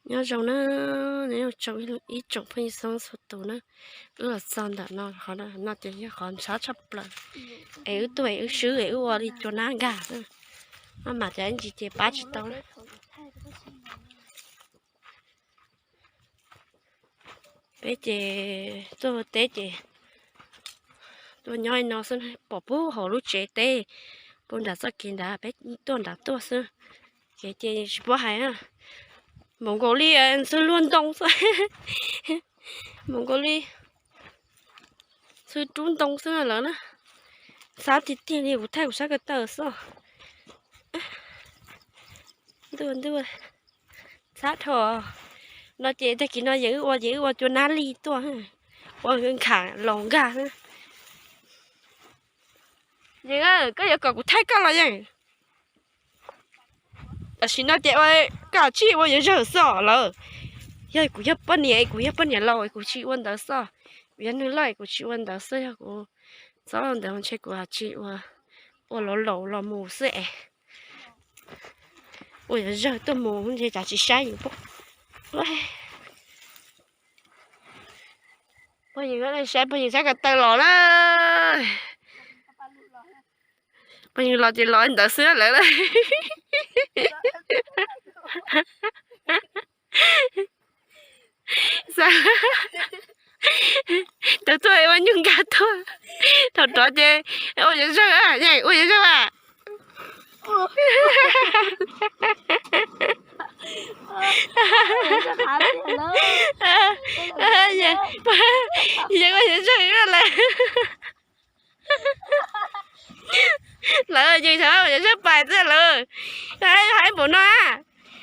Nyob zoo na, nyob zoo ib tsoom phooj ywg txhua tus na. Wb los txog ntawm no, qhov no ces yog qhov ntshav tshaj plaws es wb tuaj es wb swb es wb ua li cua nab nkag na. Maj mam cov ib ntsis ces pab tsis tau. Peb ces tuaj ua teb ces tuaj nyob li no xwb, pom puag hauv lub tsev teb, puag nram txoj kev nrad, peb tuaj nrad tuaj xwb. Kev ces tsis paub hais, npaum nkaus li xwb luag ntoo xwb, npaum nkaus li xwb rub ntoo xwb lawm na. Xab tiag tiag li, kuv thaij kuv sab ko taw xwb. Ntuj ntuj, txhab dhau. No ces tag kis no yog wb ua ces wb ua cua nab lig tuaj, ua nkhav laus nkag. Yeej, koj yuav kom kuv thaij koj los yeej? Tam sim no ces ua, koj tsij ua yawg zawg xwb lawm. Yog kuv yog poj niam, kuv yog poj niam laus kuv tsis ua ntawd xwb. Kuv yog neeg loj kuv tsis ua ntawd xwb, yog kuv txhob ua ntawd ntshe kuv tsis ua, ua laus laus los mus xwb es. Ua yawg zawg tuaj mus ntshe cas tsis saib yus. Pog yws saib pog yws sab ko taw los na. Pog yws los ces los ntawd xwb lawm. Tau tuaj ua nyuj nkag tuaj. Thaum rov ces ua yawg zawg, ua yawg zawg a. Yawg ua yawg zawg lawm. Lawv yeej xav ua yawg zawg pais xwb lawm. Hais npaum no,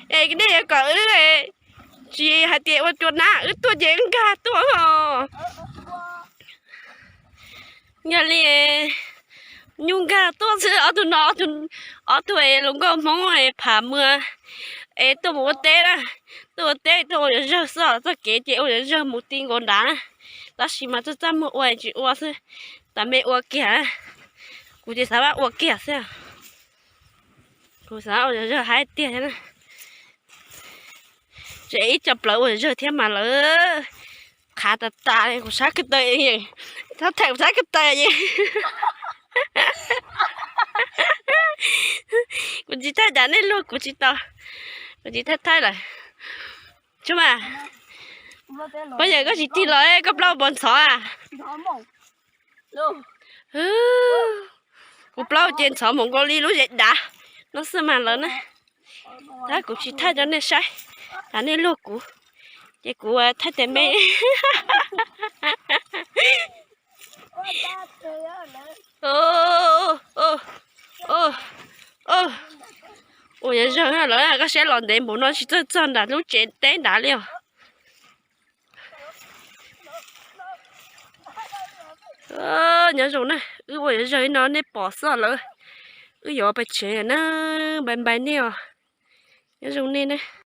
es nej yuav kom wb tsis hais tias ua cua nab, wb tuaj ces wb nkag tuaj os. Yog li nyuj nkag tuaj xwb, ob tug no, ob tug es hluas nkauj Hmoob es pham muag es tuaj mus ua teb na, tuaj ua teb tuaj ua yawg zawg xwb, txoj kev ces ua yawg zawg mus ti nkaus nrad na. Tab sis mas txaj txaj muag ua tsis ua xwb, tas me ua kiag. Kuv ces xav ua kiag xwb. Kuv xav ua yawg zawg hais tiag na. Tseem ib co plaws ua yawg zawg thiab mas lawv qhav tas tas li, kuv sab ko taw, thaij kuv sab ko taw. Kuv tsis thaij cas nej luag kuv tsis tau, kuv tsis thaij thaij lawm. Tsuj mas, pog yawg koj tsis tig los koj plaub puas ntxhov a? Kuv plaub ces ntxhov npaum nkaus li lub zes dav no xwb mas lawv na. Tab kuv tsis thaij rau nej saib, tas nej luag kuv, ces kuv thaij tes me. Ua yawg zawg lawm, koj saib los ntev npaum no tsis txawj txog nram lub tsev teb nrad li os. Nyob zoo na, wb ua yawg zawg li no nej pom xwb lawm. Wb yuav pais tsev na, bye bye nej os. Nyob zoo nej na.